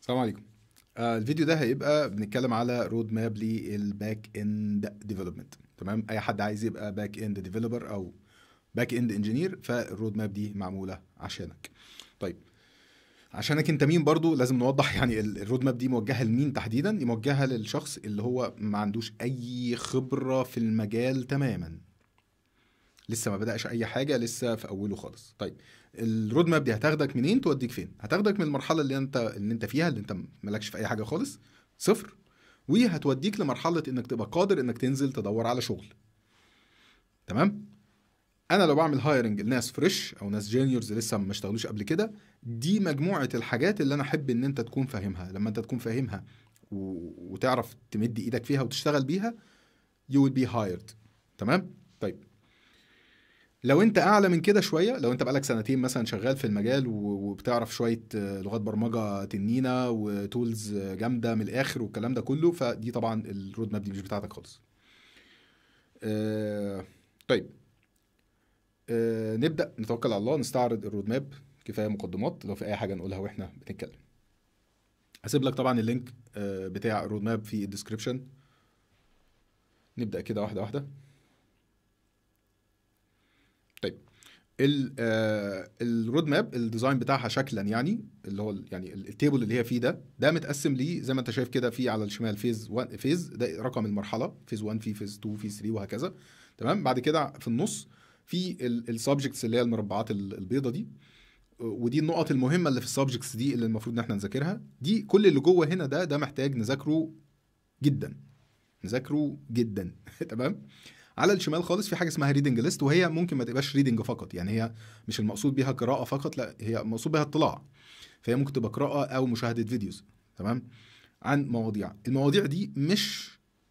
السلام عليكم. الفيديو ده هيبقى بنتكلم على road map لل back end development. تمام، اي حد عايز يبقى back end developer او back end engineer، فال road map دي معمولة عشانك. طيب عشانك انت مين؟ برضو لازم نوضح يعني ال road map دي موجهة لمين تحديدا. دي موجهة للشخص اللي هو ما عندوش اي خبره في المجال تماما، لسه ما بدأش اي حاجة، لسه في اوله خالص. طيب ال road map دي هتاخدك منين توديك فين؟ هتاخدك من المرحلة اللي انت فيها، اللي انت مالكش في اي حاجة خالص، صفر، وهتوديك لمرحلة انك تبقى قادر انك تنزل تدور على شغل. تمام؟ انا لو بعمل hiring لناس fresh او ناس juniors لسه ما اشتغلوش قبل كده، دي مجموعة الحاجات اللي انا احب ان انت تكون فاهمها. لما انت تكون فاهمها وتعرف تمد ايدك فيها وتشتغل بيها، you will be hired. تمام؟ طيب لو انت اعلى من كده شويه، لو انت بقالك سنتين مثلا شغال في المجال وبتعرف شوية لغات برمجة تنينه و tools جامدة من الاخر والكلام ده كله، فدي طبعا ال road map دي مش بتاعتك خالص. طيب نبدا نتوكل على الله، نستعرض ال road map. كفاية مقدمات، لو في اي حاجة نقولها واحنا بنتكلم. هسيب لك طبعا ال link بتاع ال road map في ال description. نبدا كده واحدة واحده. طيب ال road map ال design بتاعها شكلا يعني اللي هو يعني ال table اللي هي فيه ده متقسم ليه زي ما انت شايف كده، في على الشمال phase 1، phase ده رقم المرحله، phase 1 في phase 2 في 3 وهكذا. تمام؟ بعد كده في النص في ال subjects اللي هي المربعات البيضة دي، ودي النقط المهمة اللي في ال subjects دي اللي المفروض ان احنا نذاكرها. دي كل اللي جوه هنا ده محتاج نذاكره جدا، نذاكره جدا. تمام؟ على الشمال خالص في حاجة اسمها reading list، وهي ممكن ما تبقاش reading فقط، يعني هي مش المقصود بيها قراءة فقط، لا هي المقصود بيها اطلاع، فهي ممكن تبقى قراءة او مشاهده videos. تمام؟ عن مواضيع. المواضيع دي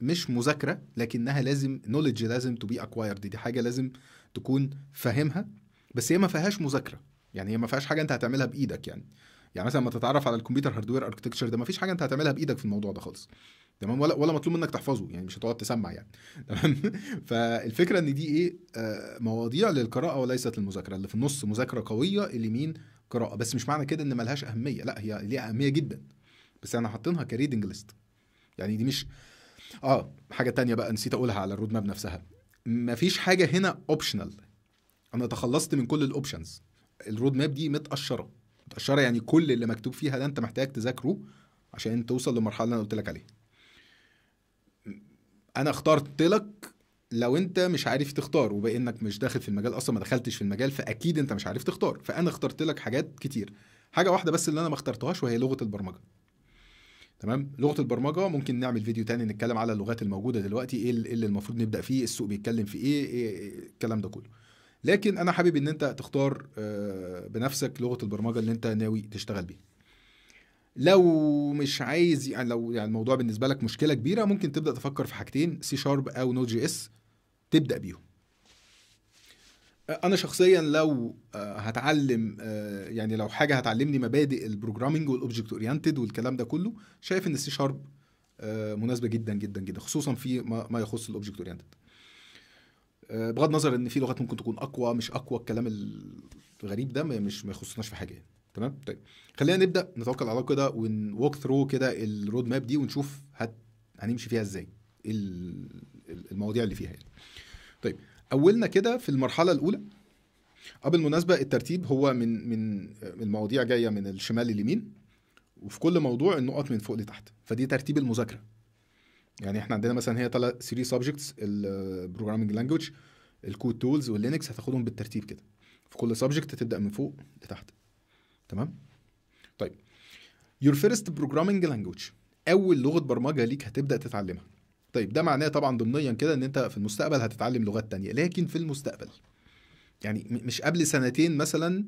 مش مذاكره، لكنها لازم knowledge، لازم to be acquired، دي حاجة لازم تكون فاهمها، بس هي ما فيهاش مذاكره، يعني هي ما فيهاش حاجة انت هتعملها بايدك. يعني مثلا ما تتعرف على ال computer hardware architecture ده، ما فيش حاجة انت هتعملها بايدك في الموضوع ده خالص. تمام؟ ولا مطلوب منك تحفظه، يعني مش هتقعد تسمع يعني. تمام؟ فالفكرة ان دي ايه؟ مواضيع للقراءة وليست للمذاكره. اللي في النص مذاكرة قويه، اليمين قراءه، بس مش معنى كده ان ملهاش اهميه، لا هي ليها اهمية جدا، بس احنا حاطينها ك reading list. يعني دي مش حاجة تانية بقى نسيت اقولها على ال road map نفسها، مفيش حاجة هنا optional، انا تخلصت من كل ال options. ال road map دي متقشره متقشره، يعني كل اللي مكتوب فيها ده انت محتاج تذاكره عشان توصل للمرحلة اللي انا قلت لك عليها. انا اخترت لك، لو انت مش عارف تختار وبانك مش داخل في المجال اصلا، ما دخلتش في المجال، فاكيد انت مش عارف تختار، فانا اخترت لك حاجات كتير. حاجة واحدة بس اللي انا ما اخترتهاش وهي لغة البرمجة. تمام؟ لغة البرمجة ممكن نعمل فيديو تاني نتكلم على اللغات الموجودة دلوقتي، ايه اللي المفروض نبدا فيه، السوق بيتكلم في ايه، إيه الكلام ده كله. لكن انا حابب ان انت تختار بنفسك لغة البرمجة اللي انت ناوي تشتغل بيها. لو مش عايز، يعني لو يعني الموضوع بالنسبة لك مشكلة كبيره، ممكن تبدا تفكر في حاجتين، C sharp او Node JS، تبدا بيهم. انا شخصيا لو هتعلم يعني لو حاجة هتعلمني مبادئ ال programming وال object oriented والكلام ده كله، شايف ان ال C sharp مناسبة جدا جدا جدا، خصوصا في ما يخص ال object oriented، بغض النظر ان في لغات ممكن تكون اقوى مش اقوى، الكلام الغريب ده مش ما يخصناش في حاجة يعني. تمام؟ طيب خلينا نبدا نتوكل على الله كده ون walk through كده ال road map دي ونشوف هنمشي فيها ازاي، ايه المواضيع اللي فيها يعني. طيب اولنا كده في المرحلة الاولى، بالمناسبة الترتيب هو من المواضيع جاية من الشمال لليمين، وفي كل موضوع النقط من فوق لتحت، فدي ترتيب المذاكره. يعني احنا عندنا مثلا هي 3 subjects، ال programming language، ال code tools، وال Linux، هتاخدهم بالترتيب كده، في كل subject تبدا من فوق لتحت. تمام؟ طيب your first programming language، اول لغة برمجة ليك هتبدا تتعلمها. طيب ده معناه طبعا ضمنيا كده ان انت في المستقبل هتتعلم لغات تانية، لكن في المستقبل، يعني مش قبل سنتين مثلا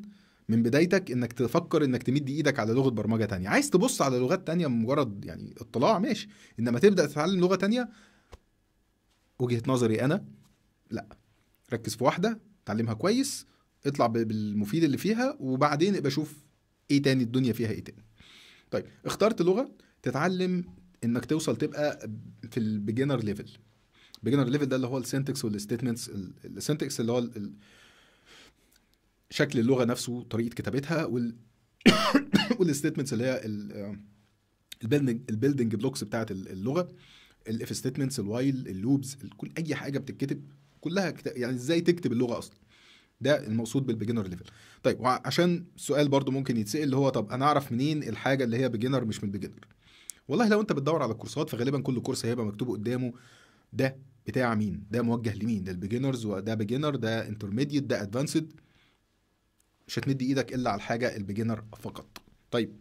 من بدايتك انك تفكر انك تمد ايدك على لغة برمجة تانية. عايز تبص على لغات تانية مجرد يعني اطلاع ماشي، انما تبدا تتعلم لغة تانية، وجهه نظري انا لا، ركز في واحده، تعلمها كويس، اطلع بالمفيد اللي فيها، وبعدين ابقى شوف ايه تاني، الدنيا فيها ايه تاني. طيب اخترت لغه، تتعلم انك توصل تبقى في ال beginner level. beginner level ده اللي هو ال syntax وال statements، ال syntax اللي هو شكل اللغة نفسه، طريقه كتابتها، وال statements اللي هي ال building blocks بتاعت اللغة، ال if statements، ال while، ال loops، كل اي حاجة بتتكتب كلها يعني ازاي تكتب اللغة اصلا، ده المقصود بال beginner level. طيب وعشان سؤال برضو ممكن يتسال اللي هو طب انا اعرف منين الحاجة اللي هي beginner مش من beginner؟ والله لو انت بتدور على كورسات فغالبا كل كورس هيبقى مكتوب قدامه ده بتاع مين، ده موجه لمين، ده ال beginners، وده beginner، ده intermediate، ده advanced. مش هتمد ايدك الا على الحاجة ال beginner فقط. طيب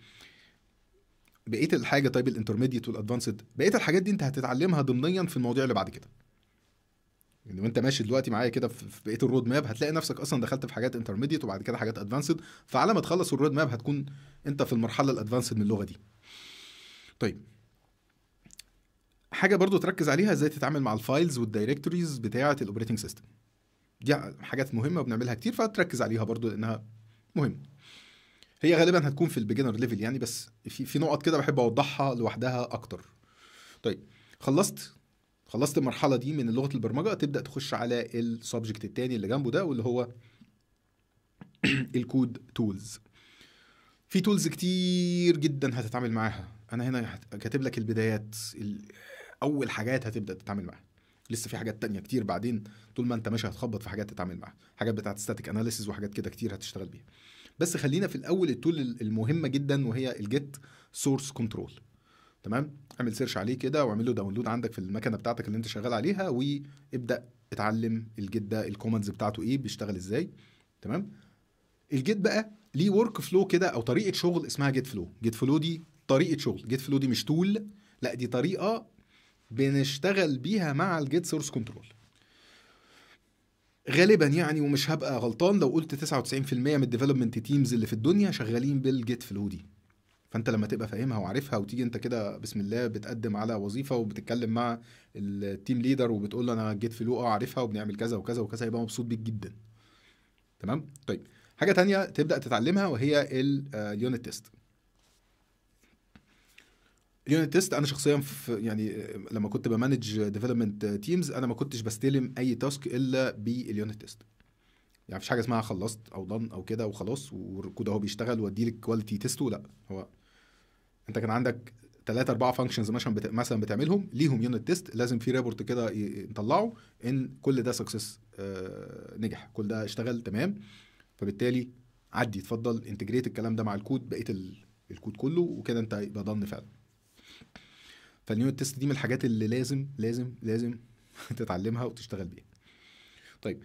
بقية الحاجة، طيب ال intermediate وال advanced، بقية الحاجات دي انت هتتعلمها ضمنيا في المواضيع اللي بعد كده. يعني وانت ماشي دلوقتي معايا كده في بقية ال road map هتلاقي نفسك اصلا دخلت في حاجات intermediate وبعد كده حاجات advanced، فعلى ما تخلص ال road map هتكون انت في المرحلة ال advanced من اللغة دي. طيب حاجة برضو تركز عليها، ازاي تتعامل مع ال files وال directories بتاعه ال operating system. دي حاجات مهمة وبنعملها كتير، فتركز عليها برضو لانها مهمة. هي غالبا هتكون في ال beginner level يعني، بس في نقط كده بحب اوضحها لوحدها اكتر. طيب خلصت المرحلة دي من لغة البرمجة، تبدا تخش على ال subject الثاني اللي جنبه ده واللي هو ال code tools. في tools كتير جدا هتتعامل معاها، انا هنا كاتب لك البدايات، اول حاجات هتبدا تتعامل معاها. لسه في حاجات تانية كتير بعدين، طول ما انت ماشي هتخبط في حاجات تتعامل معاها، حاجات بتاعت static analysis وحاجات كده كتير هتشتغل بيها. بس خلينا في الاول ال tool المهمة جدا وهي ال Git source control. تمام، اعمل search عليه كده واعمل له download عندك في المكنه بتاعتك اللي انت شغال عليها، وابدا اتعلم ال Git ده، ال commands بتاعته ايه، بيشتغل ازاي. تمام، ال Git بقى ليه workflow كده او طريقه شغل اسمها Git flow. Git flow دي طريقه شغل، Git flow دي مش tool، لا دي طريقه بنشتغل بيها مع ال Git source control. غالبا يعني، ومش هبقى غلطان لو قلت 99% من ال development teams اللي في الدنيا شغالين بال Git flow دي. فانت لما تبقى فاهمها وعارفها وتيجي انت كده بسم الله بتقدم على وظيفة وبتتكلم مع ال team leader وبتقول له انا Git flow عارفها وبنعمل كذا وكذا وكذا، هيبقى مبسوط بيك جدا. تمام. طيب حاجة تانية تبدا تتعلمها وهي ال unit test. ال unit test انا شخصيا في يعني لما كنت ب manage development teams انا ما كنتش بستلم اي task الا بال unit test. يعني مفيش حاجة اسمها خلصت او done او كده وخلاص والكود اهو بيشتغل وادي لك quality test، لا. هو انت كان عندك 3 4 functions مثلا بتعملهم ليهم unit test، لازم في report كده نطلعه ان كل ده success، نجح، كل ده اشتغل تمام، فبالتالي عدي اتفضل integrate الكلام ده مع الكود، بقية الكود كله، وكده انت يبقى done فعلا. فال unit test دي من الحاجات اللي لازم لازم لازم تتعلمها وتشتغل بيها. طيب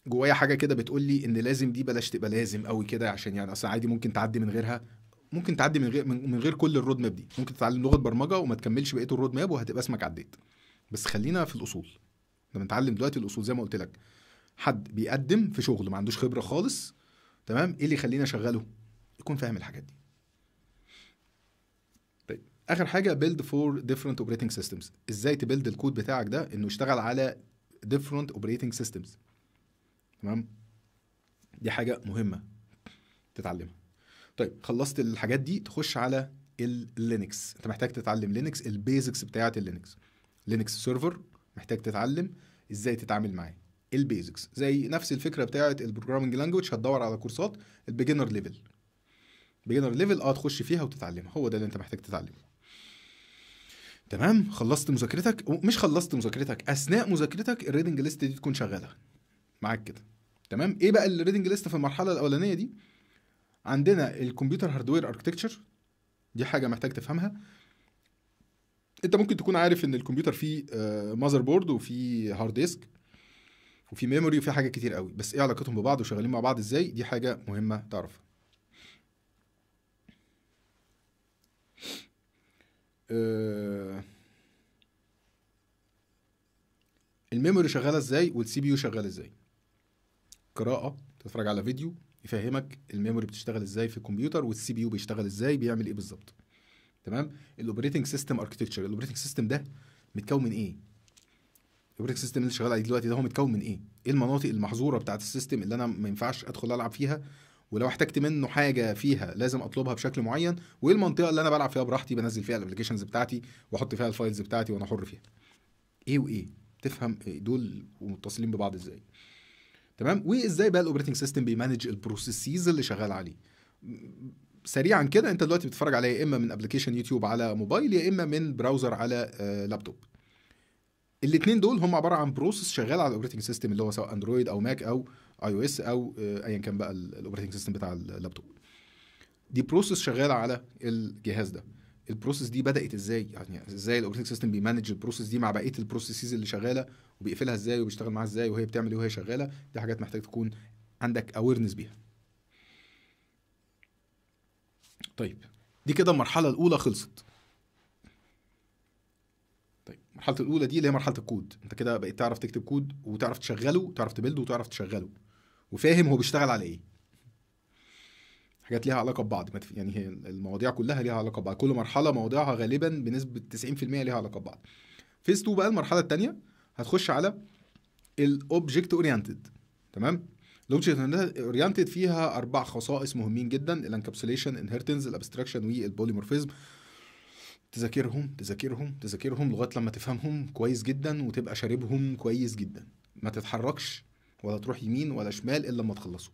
جوايا حاجة كده بتقول لي ان لازم دي بلاش تبقى لازم قوي كده، عشان يعني اصل عادي ممكن تعدي من غيرها، ممكن تعدي من غير كل ال road map دي، ممكن تتعلم لغة برمجة وما تكملش بقية ال road map وهتبقى اسمك عديت. بس خلينا في الاصول، لما نتعلم دلوقتي الاصول زي ما قلت لك، حد بيقدم في شغل ما عندوش خبره خالص، تمام، ايه اللي يخلينا اشغله؟ يكون فاهم الحاجات دي. طيب اخر حاجة build for different operating systems. ازاي ت build ال code بتاعك ده انه يشتغل على different operating systems. تمام، دي حاجة مهمة تتعلمها. طيب خلصت الحاجات دي، تخش على ال Linux. انت محتاج تتعلم Linux، ال basics بتاعه ال Linux، Linux server محتاج تتعلم ازاي تتعامل معاه، ال basics زي نفس الفكرة بتاعه ال programming language. هتدور على كورسات ال beginner level، beginner level تخش فيها وتتعلمها، هو ده اللي انت محتاج تتعلمه. تمام، خلصت مذاكرتك، مش خلصت مذاكرتك، اثناء مذاكرتك ال reading list دي تكون شغالة معاك كده. تمام، ايه بقى ال reading list في المرحلة الاولانية دي؟ عندنا ال computer hardware architecture، دي حاجة محتاج تفهمها. انت ممكن تكون عارف ان الكمبيوتر فيه motherboard وفيه hard disk وفي memory وفي حاجات كتير قوي، بس ايه علاقتهم ببعض وشغالين مع بعض ازاي؟ دي حاجة مهمة تعرفها. ال memory شغالة ازاي وال CPU شغال ازاي. قراءة، تتفرج على فيديو يفهمك ال memory بتشتغل ازاي في الكمبيوتر وال CPU بيشتغل ازاي، بيعمل ايه بالظبط. تمام، ال operating system architecture، ال operating system ده متكون من ايه؟ ال operating system اللي شغال عليه دلوقتي ده هو متكون من ايه؟ ايه المناطق المحظوره بتاعه ال system اللي انا ما ينفعش ادخل العب فيها، ولو احتجت منه حاجة فيها لازم اطلبها بشكل معين، وايه المنطقة اللي انا بلعب فيها براحتي، بنزل فيها ال applications بتاعتي واحط فيها ال files بتاعتي وانا حر فيها. ايه وايه، تفهم دول ومتصلين ببعض ازاي. تمام، وازاي بقى ال operating system بي manage ال processes اللي شغال عليه. سريعا كده، انت دلوقتي بتتفرج عليا يا اما من application يوتيوب على موبايل، يا اما من browser على لابتوب. الاثنين دول هم عبارة عن process شغال على ال operating system، اللي هو سواء اندرويد او ماك او iOS او ايا كان بقى ال operating system بتاع اللابتوب. دي process شغالة على الجهاز ده. ال process دي بدات ازاي؟ يعني ازاي ال operating system بي manage ال process دي مع بقية ال processes اللي شغالة، وبيقفلها ازاي، وبيشتغل معاها ازاي، وهي بتعمل ايه وهي شغالة؟ دي حاجات محتاج تكون عندك awareness بيها. طيب دي كده المرحلة الاولى خلصت. طيب المرحلة الاولى دي اللي هي مرحلة الكود، انت كده بقيت تعرف تكتب كود وتعرف تشغله وتعرف ت build ه وتعرف تشغله، وفاهم هو بيشتغل على ايه. حاجات ليها علاقة ببعض، يعني هي المواضيع كلها ليها علاقة ببعض، كل مرحلة مواضيعها غالبا بنسبة 90% ليها علاقة ببعض. phase 2 بقى المرحلة الثانية هتخش على ال object oriented. تمام؟ ال object oriented فيها 4 خصائص مهمين جدا: ال encapsulation، inheritance، ال abstraction، وال polymorphism. تذاكرهم تذاكرهم تذاكرهم لغاية لما تفهمهم كويس جدا وتبقى شاربهم كويس جدا، ما تتحركش ولا تروح يمين ولا شمال الا لما تخلصه.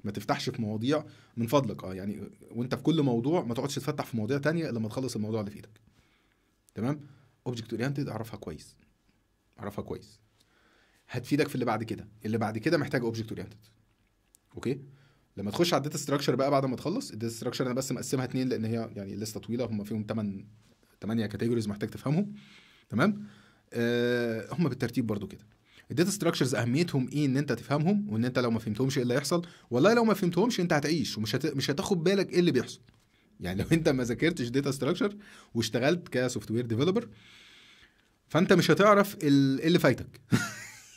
ما تفتحش في مواضيع من فضلك، يعني وانت في كل موضوع ما تقعدش تفتح في مواضيع تانية الا لما تخلص الموضوع اللي في ايدك. تمام؟ object oriented اعرفها كويس، اعرفها كويس، هتفيدك في اللي بعد كده. اللي بعد كده محتاج object oriented. okay؟ لما تخش على ال data structure بقى بعد ما تخلص ال data structure، انا بس مقسمها 2 لان هي يعني لستة طويلة، هم فيهم 8 categories محتاج تفهمهم. تمام؟ هم بالترتيب برضو كده. ال data structures اهميتهم ايه؟ ان انت تفهمهم، وان انت لو ما فهمتهمش ايه اللي هيحصل. والله لو ما فهمتهمش انت هتعيش ومش مش هتاخد بالك ايه اللي بيحصل. يعني لو انت ما ذاكرتش data structure واشتغلت ك software developer، فانت مش هتعرف ايه اللي فايتك.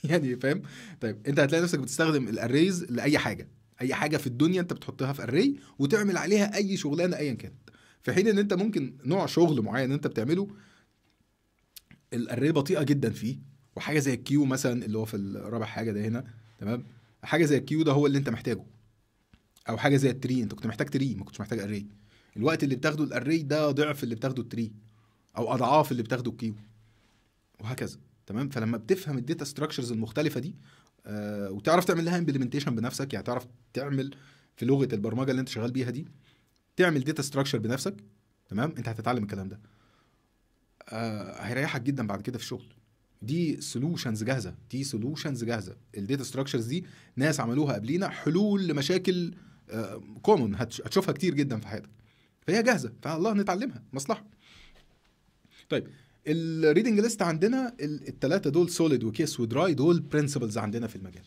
يعني فاهم؟ طيب انت هتلاقي نفسك بتستخدم ال arrays لاي حاجة، اي حاجة في الدنيا انت بتحطها في array وتعمل عليها اي شغلانة ايا كانت، في حين ان انت ممكن نوع شغل معين انت بتعمله ال array بطيئه جدا فيه، وحاجه زي ال queue مثلا اللي هو في الرابع حاجة ده هنا. تمام؟ حاجة زي ال queue ده هو اللي انت محتاجه، او حاجة زي ال tree، انت كنت محتاج tree ما كنتش محتاج array. الوقت اللي بتاخده ال array ده ضعف اللي بتاخده ال tree، او اضعاف اللي بتاخده ال queue، وهكذا. تمام؟ فلما بتفهم ال data structures المختلفة دي وتعرف تعمل لها implementation بنفسك، يعني تعرف تعمل في لغة البرمجة اللي انت شغال بيها دي تعمل data structure بنفسك. تمام؟ انت هتتعلم الكلام ده، هيريحك جدا بعد كده في الشغل. دي solutions جاهزة، دي solutions جاهزة. ال data structures دي ناس عملوها قبلينا، حلول لمشاكل common هتشوفها كتير جدا في حياتك، فهي جاهزة، فالله نتعلمها مصلحة. طيب ال reading list عندنا الثلاثة دول، SOLID و KISS و DRY، دول principles عندنا في المجال.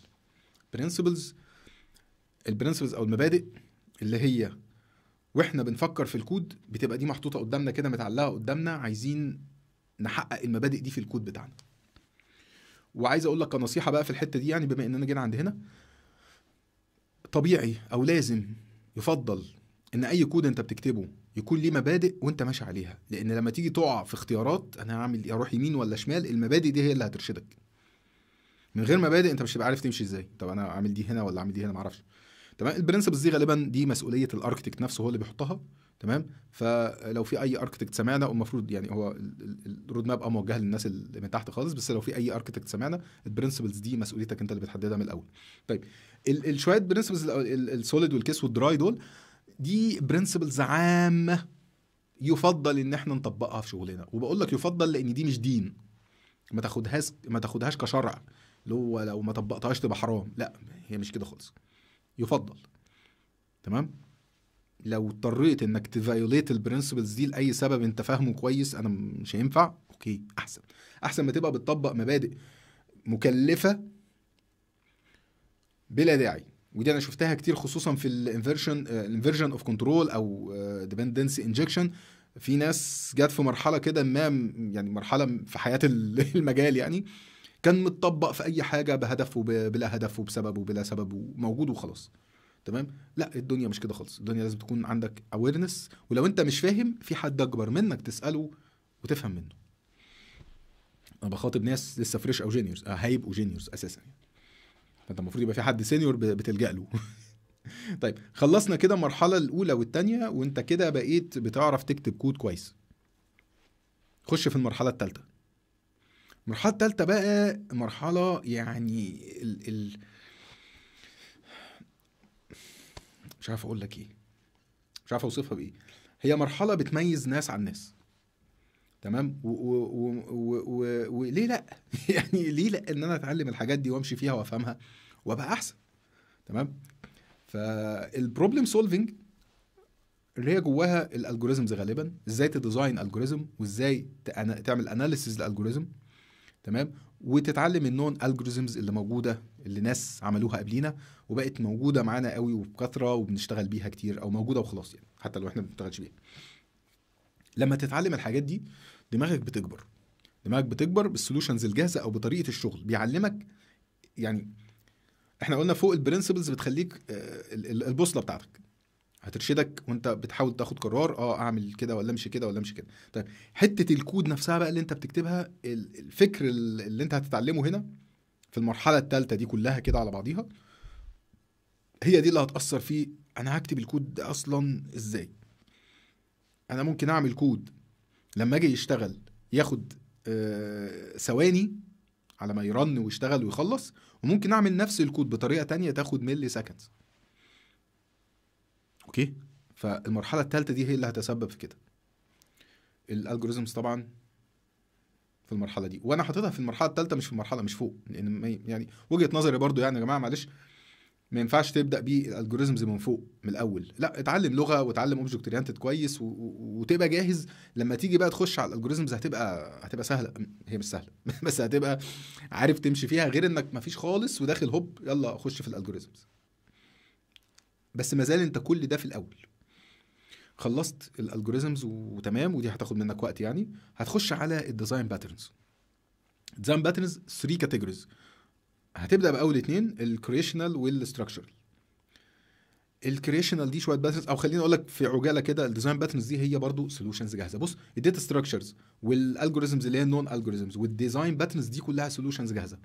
principles، ال principles او المبادئ اللي هي واحنا بنفكر في الكود بتبقى دي محطوطة قدامنا كده، متعلقه قدامنا، عايزين نحقق المبادئ دي في الكود بتاعنا. وعايز اقول لك كنصيحه بقى في الحتة دي، يعني بما اننا جينا عند هنا، طبيعي او لازم يفضل ان اي كود انت بتكتبه يكون ليه مبادئ وانت ماشي عليها، لان لما تيجي تقع في اختيارات انا هعمل ايه، اروح يمين ولا شمال، المبادئ دي هي اللي هترشدك. من غير مبادئ انت مش هتبقى عارف تمشي ازاي. طب انا اعمل دي هنا ولا اعمل دي هنا، معرفش. تمام؟ ال principles دي غالبا دي مسؤولية ال architect نفسه، هو اللي بيحطها. تمام؟ فلو في اي architect سمعنا، المفروض يعني هو ال roadmap موجهة للناس اللي من تحت خالص، بس لو في اي architect سمعنا، ال principles دي مسؤوليتك انت اللي بتحددها من الاول. طيب الشويه principles ال SOLID وال KISS وال DRY دول، دي principles عامة يفضل ان احنا نطبقها في شغلنا. وبقول لك يفضل لان دي مش دين، ما تاخدهاش كشرع اللي هو لو ما طبقتهاش تبقى حرام، لا هي مش كده خالص. يفضل. تمام؟ لو اضطريت انك ت violate ال principles دي لاي سبب انت فاهمه كويس، انا مش هينفع، okay، احسن احسن ما تبقى بتطبق مبادئ مكلفة بلا داعي. ودي انا شفتها كتير، خصوصا في ال inversion، ال inversion of control او dependency injection. في ناس جت في مرحلة كده، ما يعني مرحلة في حياة المجال، يعني كان متطبق في اي حاجة بهدف وبلا هدف وبسبب وبلا سبب وموجود وخلاص. تمام؟ لا الدنيا مش كده خالص. الدنيا لازم تكون عندك awareness، ولو انت مش فاهم في حد اكبر منك تساله وتفهم منه. انا بخاطب ناس لسه fresh او juniors، هيبقوا juniors اساسا يعني، فانت المفروض يبقى في حد senior بتلجأ له. طيب خلصنا كده المرحلة الاولى والثانية، وانت كده بقيت بتعرف تكتب كود كويس. خش في المرحلة الثالثة. المرحلة الثالثة بقى مرحلة يعني ال مش عارف اقول لك ايه، مش عارف اوصفها بايه، هي مرحلة بتميز ناس عن ناس. تمام؟ وليه لا؟ يعني ليه لا ان انا اتعلم الحاجات دي وامشي فيها وافهمها وابقى احسن؟ تمام؟ فال problem solving اللي هي جواها ال algorithms غالبا، ازاي ت design algorithm وازاي تعمل analysis لل algorithm. تمام؟ وتتعلم ال known algorithms اللي موجودة، اللي ناس عملوها قبلينا وبقت موجودة معانا قوي وبكثرة وبنشتغل بيها كتير، او موجودة وخلاص يعني حتى لو احنا ما بنشتغلش بيها. لما تتعلم الحاجات دي دماغك بتكبر، دماغك بتكبر بال solutions الجاهزة او بطريقة الشغل. بيعلمك يعني، احنا قلنا فوق ال principles بتخليك البوصلة بتاعتك هترشدك وانت بتحاول تاخد قرار، اعمل كده ولا امشي كده ولا امشي كده. طيب حتة الكود نفسها بقى اللي انت بتكتبها، الفكر اللي انت هتتعلمه هنا في المرحلة الثالثة دي كلها كده على بعضيها، هي دي اللي هتاثر فيه. انا هكتب الكود ده اصلا ازاي؟ انا ممكن اعمل كود لما اجي يشتغل ياخد ثواني على ما ي run ويشتغل ويخلص، وممكن اعمل نفس الكود بطريقة تانية تاخد milliseconds. okay؟ فالمرحله الثالثة دي هي اللي هتسبب في كده. ال algorithms طبعا في المرحلة دي، وانا حاططها في المرحلة الثالثة مش في المرحلة مش فوق، لان يعني وجهه نظري برضو يعني يا جماعة معلش، ما ينفعش تبدا بال algorithms من فوق من الاول. لا، اتعلم لغة واتعلم object oriented كويس وتبقى جاهز لما تيجي بقى تخش على ال algorithms هتبقى سهلة. هي مش سهلة بس هتبقى عارف تمشي فيها، غير انك ما فيش خالص وداخل هوب يلا خش في ال algorithms. بس ما زال انت كل ده في الاول. خلصت ال algorithms وتمام، ودي هتاخد منك وقت يعني. هتخش على ال design patterns. design patterns 3 categories. هتبدا باول اتنين، ال creational وال structural. ال creational دي شوية patterns، او خليني اقول لك في عجالة كده، ال design patterns دي هي برضو solutions جاهزة. بص، ال data structures وال algorithms اللي هي ال known algorithms وال design patterns دي كلها solutions جاهزة،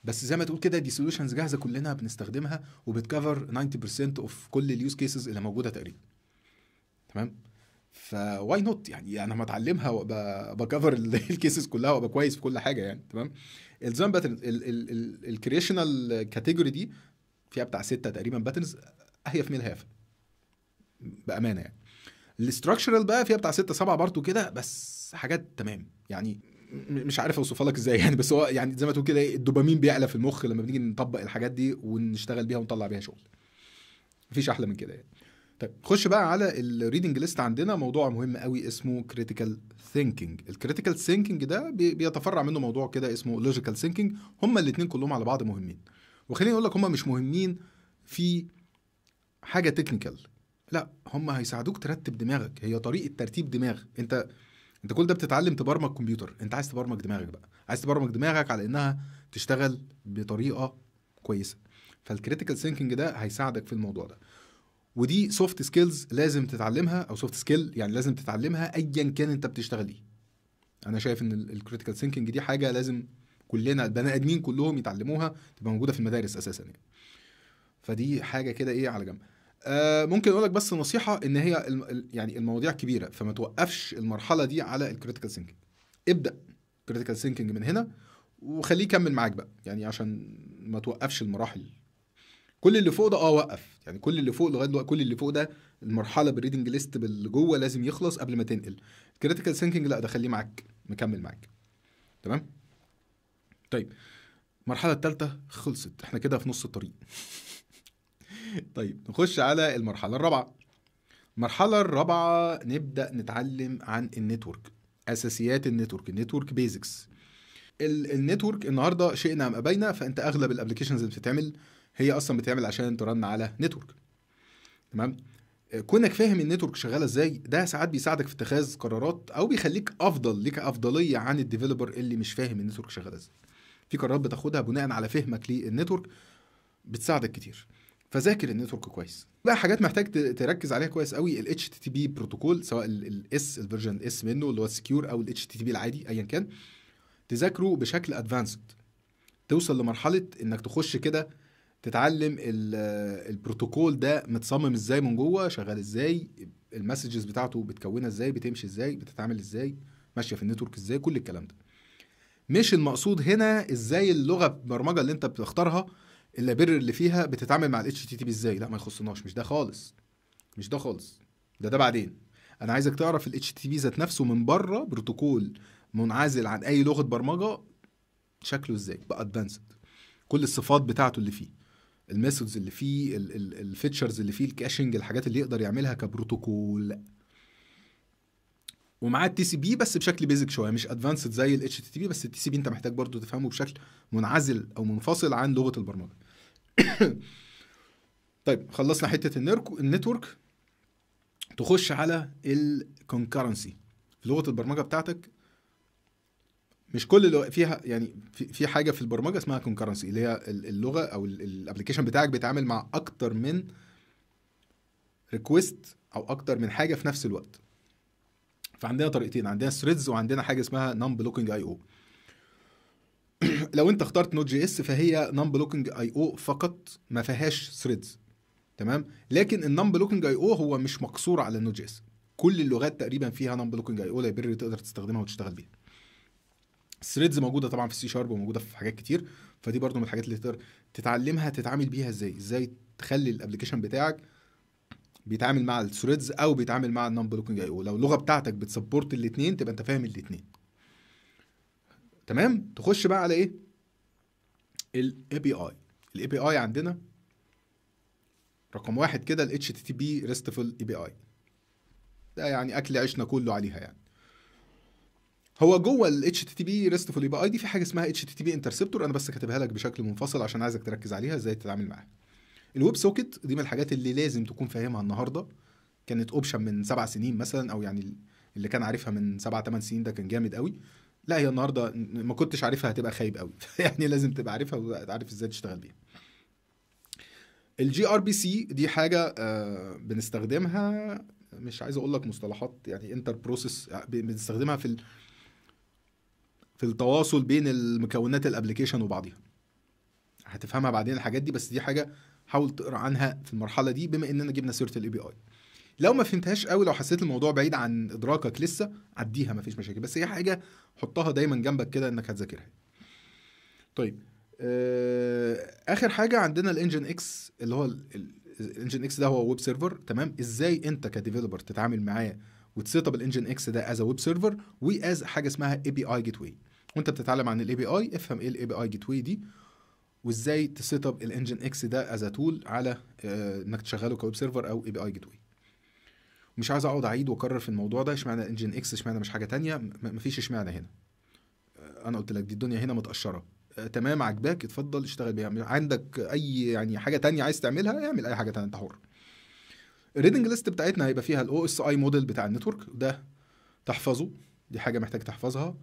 بس زي ما تقول كده دي solutions جاهزة كلنا بنستخدمها وبت cover 90% of كل ال use cases اللي موجودة تقريبا. تمام؟ ف why not يعني انا ما اتعلمها وابقى ب cover ال cases كلها وابقى كويس في كل حاجة يعني. تمام؟ ال design pattern ال creational category دي فيها بتاع 6 تقريبا patterns، هي في ميل هاف بامانه يعني. ال structural بقى فيها بتاع 6 7 برضه كده، بس حاجات تمام يعني، مش عارف اوصفها لك ازاي يعني، بس هو يعني زي ما تقول كده الدوبامين بيعلى في المخ لما بنيجي نطبق الحاجات دي ونشتغل بيها ونطلع بيها شغل. مفيش احلى من كده يعني. طيب خش بقى على ال reading list. عندنا موضوع مهم قوي اسمه critical thinking. ال critical thinking ده بيتفرع منه موضوع كده اسمه logical thinking. هما الاثنين كلهم على بعض مهمين، وخليني اقول لك هما مش مهمين في حاجة technical، لا، هما هيساعدوك ترتب دماغك. هي طريقه ترتيب دماغ. انت كل ده بتتعلم تبرمج كمبيوتر، انت عايز تبرمج دماغك بقى، عايز تبرمج دماغك على انها تشتغل بطريقة كويسة. فال critical thinking ده هيساعدك في الموضوع ده، ودي soft skills لازم تتعلمها، او soft skill يعني لازم تتعلمها ايا كان انت بتشتغل ايه. انا شايف ان ال critical thinking دي حاجة لازم كلنا البني ادمين كلهم يتعلموها، تبقى موجودة في المدارس اساسا يعني. فدي حاجة كده ايه على جنب. ممكن اقول لك بس نصيحة، ان هي يعني المواضيع كبيرة، فما توقفش المرحلة دي على ال critical thinking. ابدا critical thinking من هنا وخليه يكمل معاك بقى يعني، عشان ما توقفش المراحل. كل اللي فوق ده وقف يعني، كل اللي فوق لغاية دلوقتي، كل اللي فوق ده المرحلة بال reading list باللي جوه لازم يخلص قبل ما تنقل. critical thinking لا، ده خليه معاك مكمل معاك. تمام؟ طيب المرحلة الثالثة خلصت، احنا كده في نص الطريق. طيب نخش على المرحلة الرابعة. المرحلة الرابعة نبدا نتعلم عن ال network، اساسيات ال network، ال network basics. ال network النهارده شئنا ام ابينا، فانت اغلب ال applications اللي بتتعمل هي اصلا بتعمل عشان ت run على network. تمام؟ كونك فاهم ال network شغالة ازاي ده ساعات بيساعدك في اتخاذ قرارات، او بيخليك افضل، ليك افضلية عن ال developer اللي مش فاهم ال network شغالة ازاي. في قرارات بتاخدها بناء على فهمك لل network بتساعدك كتير. فذاكر ال network كويس. بقى حاجات محتاج تركز عليها كويس قوي، ال HTTP protocol، سواء ال S ال version S منه اللي هو ال secure، او ال HTTP العادي ايا كان، تذاكره بشكل advanced. توصل لمرحلة انك تخش كده تتعلم البروتوكول ده متصمم ازاي من جوه، شغال ازاي، ال messages بتاعته بتكونها ازاي، بتمشي ازاي، بتتعامل ازاي، ماشية في ال network ازاي، كل الكلام ده. مش المقصود هنا ازاي اللغة البرمجة اللي انت بتختارها ال library اللي فيها بتتعامل مع ال HTTP ازاي، لا ما يخصناش، مش ده خالص، مش ده خالص. ده بعدين. انا عايزك تعرف ال HTTP ذات نفسه من بره، بروتوكول منعزل عن اي لغة برمجة، شكله ازاي بقى advanced، كل الصفات بتاعته اللي فيه، ال methods اللي فيه، ال features اللي فيه، ال caching، الحاجات اللي يقدر يعملها كبروتوكول. ومعاه ال TCP بس بشكل basic شويه، مش advanced زي ال HTTP، بس ال TCP انت محتاج برضو تفهمه بشكل منعزل او منفصل عن لغة البرمجة. طيب خلصنا حتة ال network، تخش على ال concurrency في لغة البرمجة بتاعتك. مش كل اللي فيها يعني في حاجة في البرمجة اسمها concurrency، اللي هي اللغة او ال application بتاعك بيتعامل مع اكتر من request او اكتر من حاجة في نفس الوقت. فعندنا طريقتين، عندنا threads وعندنا حاجة اسمها non-blocking I/O. لو انت اخترت Node JS فهي non-blocking I/O فقط، ما فيهاش threads، تمام. لكن ال non-blocking I/O هو مش مقصور على ال Node JS، كل اللغات تقريبا فيها non-blocking I/O library تقدر تستخدمها وتشتغل بيها. ال threads موجودة طبعا في السي شارب وموجودة في حاجات كتير، فدي برضو من الحاجات اللي تقدر تتعلمها تتعامل بيها ازاي، ازاي تخلي ال application بتاعك بيتعامل مع ال threads او بيتعامل مع ال non-blocking I/O. لو اللغة بتاعتك بت support الاثنين تبقى انت فاهم الاثنين، تمام. تخش بقى على ايه؟ ال API. ال API عندنا رقم واحد كده ال HTTP RESTful API، ده يعني اكل عيشنا كله عليها يعني. هو جوه ال HTTP RESTful API دي في حاجة اسمها HTTP Interceptor، انا بس كاتبها لك بشكل منفصل عشان عايزك تركز عليها ازاي تتعامل معاها. ال web socket دي من الحاجات اللي لازم تكون فاهمها النهارده، كانت option من 7 سنين مثلا، او يعني اللي كان عارفها من 7 8 سنين ده كان جامد قوي. لا هي النهارده ما كنتش عارفها هتبقى خايب قوي يعني لازم تبقى عارفها وتعرف ازاي تشتغل بيها. ال gRPC دي حاجة بنستخدمها، مش عايز اقول لك مصطلحات يعني inter process، بنستخدمها في التواصل بين المكونات ال application وبعضها. هتفهمها بعدين الحاجات دي، بس دي حاجة حاول تقرا عنها في المرحلة دي بما اننا جبنا سيره ال API. لو ما فهمتهاش قوي، لو حسيت الموضوع بعيد عن ادراكك لسه، عديها مفيش مشاكل، بس هي حاجة حطها دايما جنبك كده انك هتذاكرها. طيب اخر حاجة عندنا ال Nginx، اللي هو ال Nginx ده هو web server، تمام. ازاي انت ك developer تتعامل معاه وت set up ال Nginx ده as web server و as حاجة اسمها API gateway. وانت بتتعلم عن ال API افهم ايه ال API gateway دي، وازاي ت set up ال Nginx ده as tool على انك تشغله ك web server او API gateway. مش عايز اقعد اعيد واكرر في الموضوع ده، اشمعنى Nginx، اشمعنى مش حاجة تانية، مفيش اشمعنى هنا. انا قلت لك دي الدنيا هنا متقشره، تمام، عجباك اتفضل اشتغل بيها، عندك اي يعني حاجة تانية عايز تعملها اعمل اي حاجة تانية، انت حر. ال reading list بتاعتنا هيبقى فيها ال OSI model بتاع ال network، ده تحفظه، دي حاجة محتاج تحفظها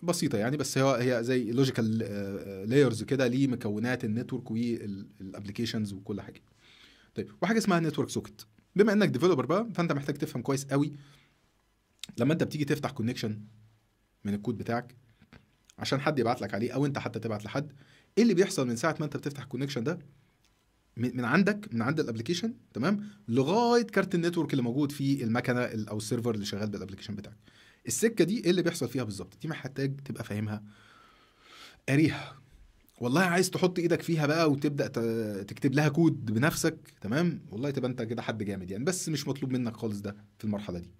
بسيطة يعني، بس هي زي logical layers كده لمكونات ال network وال applications وكل حاجة. طيب وحاجه اسمها network socket. بما انك developer بقى فانت محتاج تفهم كويس قوي لما انت بتيجي تفتح connection من الكود بتاعك عشان حد يبعت لك عليه او انت حتى تبعت لحد، ايه اللي بيحصل من ساعة ما انت بتفتح ال connection ده من عندك، من عند ال application، تمام، لغاية كارت ال network اللي موجود في المكنه او ال server اللي شغال بال application بتاعك. السكة دي ايه اللي بيحصل فيها بالظبط؟ دي محتاج تبقى فاهمها، قاريها. والله عايز تحط ايدك فيها بقى وتبدا تكتب لها كود بنفسك، تمام، والله تبقى انت كده حد جامد يعني، بس مش مطلوب منك خالص ده في المرحلة دي.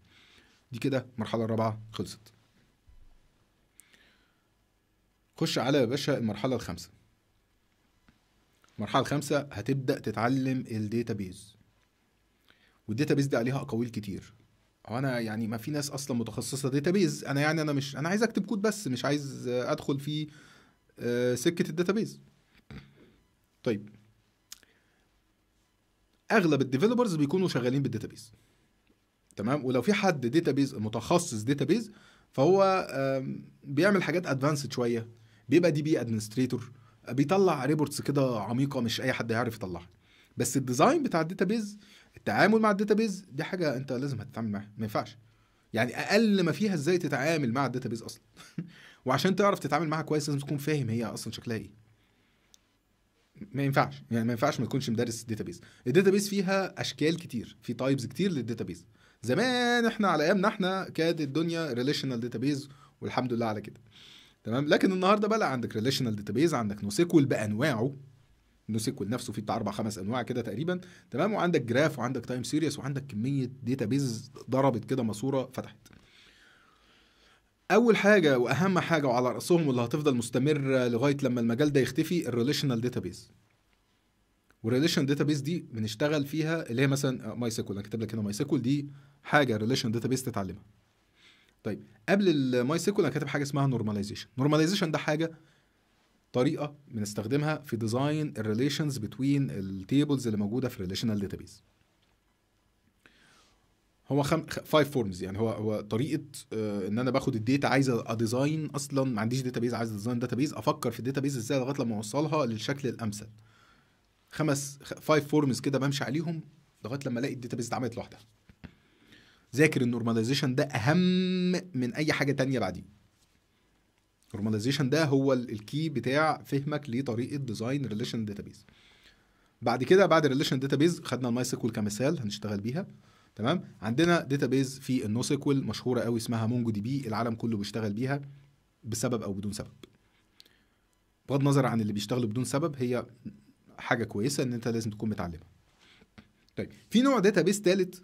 دي كده المرحلة الرابعة خلصت. خش على يا باشا المرحلة الخامسة. المرحلة الخامسة هتبدا تتعلم ال database، وال database دي عليها اقاويل كتير. هو انا يعني ما في ناس اصلا متخصصة database، انا يعني انا مش انا عايز اكتب كود بس، مش عايز ادخل في سكة ال database. طيب اغلب ال developers بيكونوا شغالين بال database، تمام، ولو في حد database متخصص database فهو بيعمل حاجات advanced شوية، بيبقى DB administrator، بيطلع reports كده عميقة مش اي حد يعرف يطلعها. بس ال design بتاع ال database، التعامل مع ال database، دي حاجة انت لازم هتتعامل معاها، ما ينفعش يعني اقل ما فيها ازاي تتعامل مع ال database اصلا وعشان تعرف تتعامل معاها كويس لازم تكون فاهم هي اصلا شكلها ايه. ما ينفعش يعني ما ينفعش ما تكونش مدرس database. ال database فيها اشكال كتير، في types كتير لل database. زمان احنا على ايامنا احنا كانت الدنيا relational database والحمد لله على كده، تمام. لكن النهارده بقى عندك relational database، عندك NoSQL بانواعه، NoSQL نفسه فيه بتاع اربع خمس انواع كده تقريبا، تمام؟ وعندك graph وعندك time series وعندك كمية database ضربت كده ماسوره فتحت. اول حاجة واهم حاجة وعلى راسهم واللي هتفضل مستمرة لغاية لما المجال ده يختفي، ال relational database. وال relation database دي بنشتغل فيها اللي هي مثلا MySQL، انا كاتب لك هنا MySQL، دي حاجة relation database تتعلمها. طيب قبل ال MySQL انا كاتب حاجة اسمها normalization. normalization ده حاجة طريقه بنستخدمها في design ال relations between ال tables اللي موجودة في ال relational database. هو five forms، يعني هو طريقه ان انا باخد ال data، عايز ا design، اصلا ما عنديش database، عايز ا design database، افكر في ال database ازاي لغاية لما اوصلها للشكل الامثل. five forms كده بمشي عليهم لغاية لما الاقي ال database اتعملت لوحدها. ذاكر ال normalization ده اهم من اي حاجة تانية بعديه. ال normalization ده هو ال key بتاع فهمك لطريقه design relation database. بعد كده بعد ال relation database خدنا ال MySQL كمثال هنشتغل بيها، تمام؟ عندنا database في ال NoSQL مشهورة قوي اسمها MongoDB، العالم كله بيشتغل بيها بسبب او بدون سبب. بغض النظر عن اللي بيشتغلوا بدون سبب، هي حاجة كويسة ان انت لازم تكون متعلمها. طيب في نوع database ثالث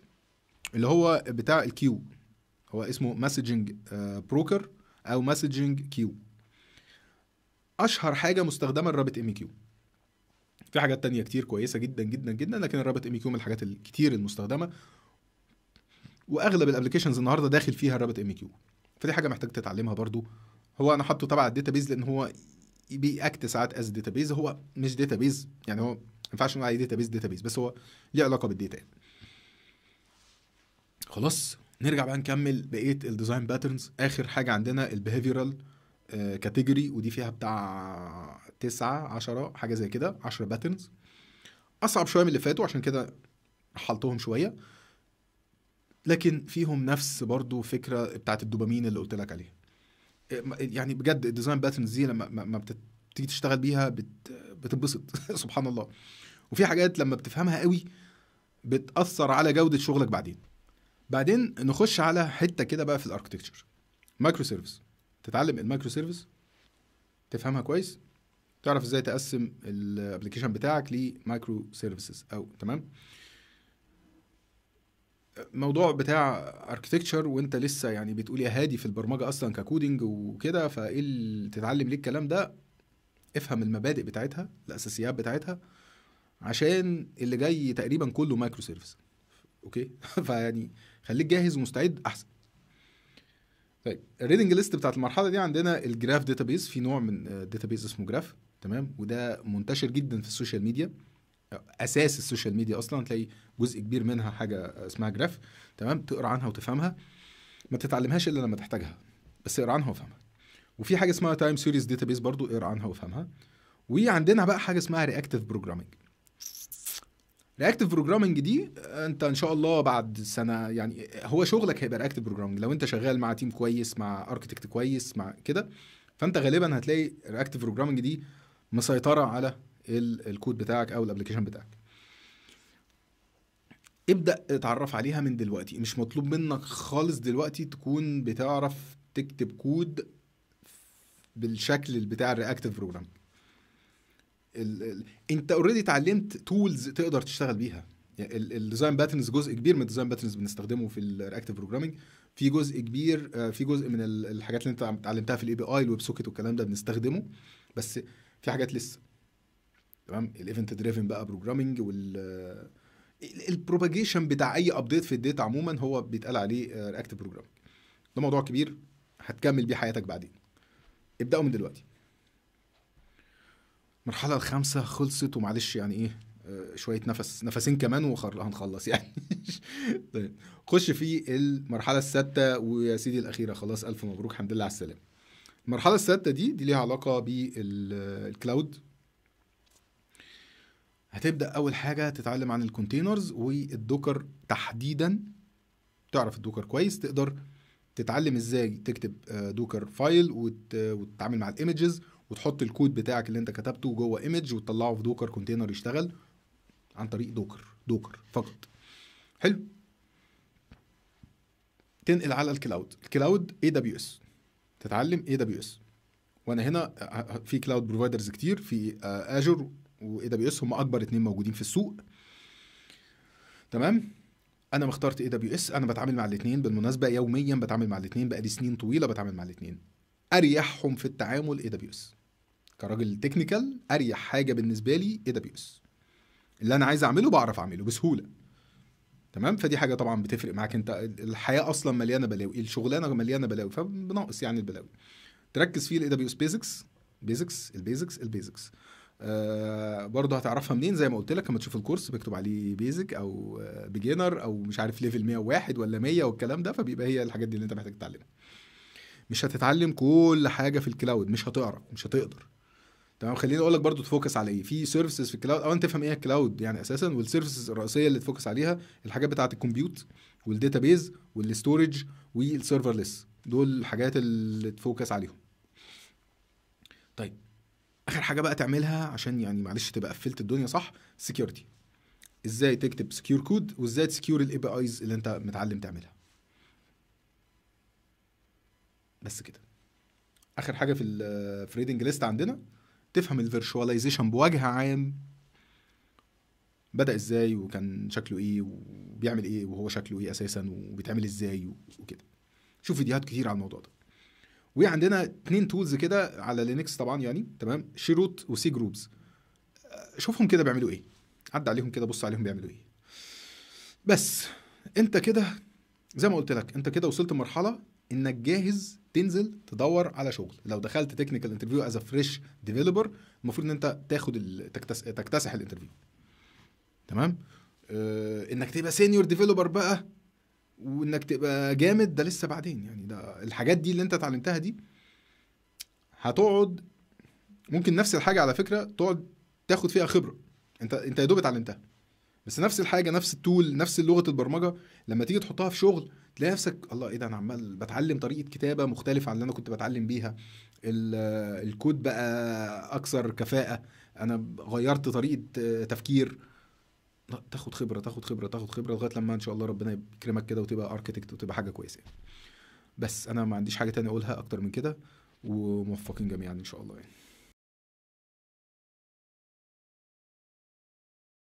اللي هو بتاع ال queue، هو اسمه messaging broker او messaging queue. اشهر حاجة مستخدمة ال RabbitMQ. في حاجات تانية كتير كويسة جدا جدا جدا، لكن ال RabbitMQ من الحاجات الكتير المستخدمة، واغلب ال applications النهارده داخل فيها ال RabbitMQ، فدي حاجة محتاج تتعلمها برضو. هو انا حاطه تبع ال database لان هو بي act ساعات as database، هو مش database، يعني هو ما ينفعش نقول عليه database database، بس هو ليه علاقة بال data يعني. خلاص نرجع بقى نكمل بقية ال design patterns. اخر حاجة عندنا ال behavioral category، ودي فيها بتاع 9 10 حاجة زي كده، 10 patterns. اصعب شوية من اللي فاتوا عشان كده رحلتهم شوية، لكن فيهم نفس برضو فكرة بتاعت الدوبامين اللي قلت لك عليها. يعني بجد ال design patterns دي لما ما بتيجي تشتغل بيها بتتبسط سبحان الله. وفي حاجات لما بتفهمها قوي بتأثر على جودة شغلك بعدين. بعدين نخش على حتة كده بقى في ال architecture، microservice. تتعلم ال microservice، تفهمها كويس، تعرف ازاي تقسم ال application بتاعك ل microservices او تمام. موضوع بتاع architecture وانت لسه يعني بتقول يا هادي في البرمجة اصلا ك coding وكده، فايه اللي تتعلم ليه الكلام ده؟ افهم المبادئ بتاعتها، الاساسيات بتاعتها، عشان اللي جاي تقريبا كله microservice. okay فيعني خليك جاهز ومستعد احسن. طيب ال reading list بتاعت المرحلة دي عندنا ال graph database، في نوع من database اسمه graph، تمام؟ وده منتشر جدا في ال social media، اساس ال social media اصلا تلاقي جزء كبير منها حاجة اسمها graph، تمام؟ تقرا عنها وتفهمها، ما تتعلمهاش الا لما تحتاجها، بس اقرا عنها وافهمها. وفي حاجة اسمها time series database برضو اقرا عنها وافهمها. وعندنا بقى حاجة اسمها reactive programming. reactive programming دي انت ان شاء الله بعد سنة يعني هو شغلك هيبقى reactive programming. لو انت شغال مع team كويس، مع architect كويس، مع كده، فانت غالبا هتلاقي reactive programming دي مسيطرة على الكود بتاعك او ال application بتاعك. ابدا اتعرف عليها من دلوقتي، مش مطلوب منك خالص دلوقتي تكون بتعرف تكتب كود بالشكل بتاع ال reactive programming. انت already اتعلمت tools تقدر تشتغل بيها. يعني ال design patterns، جزء كبير من ال design patterns بنستخدمه في ال reactive programming، في جزء كبير، في جزء من الحاجات اللي انت اتعلمتها في ال API ال WebSocket والكلام ده بنستخدمه، بس في حاجات لسه، تمام؟ ال event driven بقى programming وال ال propagation بتاع اي update في ال data عموما هو بيتقال عليه reactive programming. ده موضوع كبير هتكمل بيه حياتك بعدين، ابداوا من دلوقتي. المرحلة الخامسة خلصت، ومعلش يعني ايه شوية نفس، نفسين كمان وهنخلص يعني. طيب خش في المرحلة السادسة ويا سيدي الاخيرة، خلاص الف مبروك، الحمد لله على السلامة. المرحلة السادسة دي ليها علاقة بال cloud. هتبدا اول حاجة تتعلم عن ال containers وال Docker تحديدا، تعرف ال Docker كويس، تقدر تتعلم ازاي تكتب Docker file وتتعامل مع ال images وتحط الكود بتاعك اللي انت كتبته جوه image وتطلعه في Docker container يشتغل عن طريق Docker، Docker فقط. حلو. تنقل على ال cloud، ال cloud AWS، تتعلم AWS. وانا هنا في cloud providers كتير، في Azure و AWS هم اكبر اتنين موجودين في السوق. تمام، انا مخترت AWS، انا بتعامل مع الاثنين بالمناسبة يوميا، بتعامل مع الاثنين بقالي سنين طويلة بتعامل مع الاثنين. اريحهم في التعامل AWS، كراجل technical اريح حاجة بالنسبة لي AWS، اللي انا عايز اعمله بعرف اعمله بسهولة. تمام، فدي حاجة طبعا بتفرق معاك انت، الحياة اصلا مليانة بلاوي، الشغلانة مليانة بلاوي، فبناقص يعني البلاوي. تركز فيه ال AWS basics basics ال basics ال basics. برضه هتعرفها منين؟ زي ما قلت لك لما تشوف الكورس بيكتب عليه basic او beginner او مش عارف level 101 ولا 100 والكلام ده، فبيبقى هي الحاجات دي اللي انت محتاج تتعلمها. مش هتتعلم كل حاجة في ال cloud، مش هتعرف، مش هتقدر. تمام، خليني اقول لك برضو ت focus على ايه في services في ال cloud، او انت تفهم ايه ال cloud يعني اساسا، وال services الرئيسية اللي ت focus عليها الحاجات بتاعه ال compute وال database وال storage وال serverless، دول الحاجات اللي ت focus عليهم. طيب اخر حاجة بقى تعملها عشان يعني معلش تبقى قفلت الدنيا صح، security. ازاي تكتب secure code وازاي ت secure ال APIs اللي انت متعلم تعملها. بس كده. اخر حاجة في ال reading list عندنا، تفهم ال virtualization بوجه عام، بدأ ازاي وكان شكله ايه وبيعمل ايه وهو شكله ايه اساسا وبيتعمل ازاي وكده. شوف فيديوهات كتير على الموضوع ده. وعندنا 2 tools كده على Linux طبعا يعني، تمام، chroot و cgroups، شوفهم كده بيعملوا ايه، عدى عليهم كده، بص عليهم بيعملوا ايه. بس انت كده زي ما قلت لك، انت كده وصلت لمرحلة انك جاهز تنزل تدور على شغل. لو دخلت technical interview as fresh developer، المفروض ان انت تاخد تكتسح ال interview. تمام، انك تبقى senior developer بقى وانك تبقى جامد ده لسه بعدين يعني. ده الحاجات دي اللي انت اتعلمتها دي هتقعد، ممكن نفس الحاجة على فكرة تقعد تاخد فيها خبره، انت يا دوب اتعلمتها، بس نفس الحاجة نفس ال tool نفس لغة البرمجة لما تيجي تحطها في شغل تلاقي نفسك الله ايه ده، انا عمال بتعلم طريقه كتابه مختلفة عن اللي انا كنت بتعلم بيها، الكود بقى اكثر كفاءة، انا غيرت طريقه تفكير. لا، تاخد خبره تاخد خبره تاخد خبره لغاية لما ان شاء الله ربنا يكرمك كده وتبقى architect وتبقى حاجة كويسة يعني. بس انا ما عنديش حاجة تانية اقولها اكتر من كده، وموفقين جميعا ان شاء الله يعني.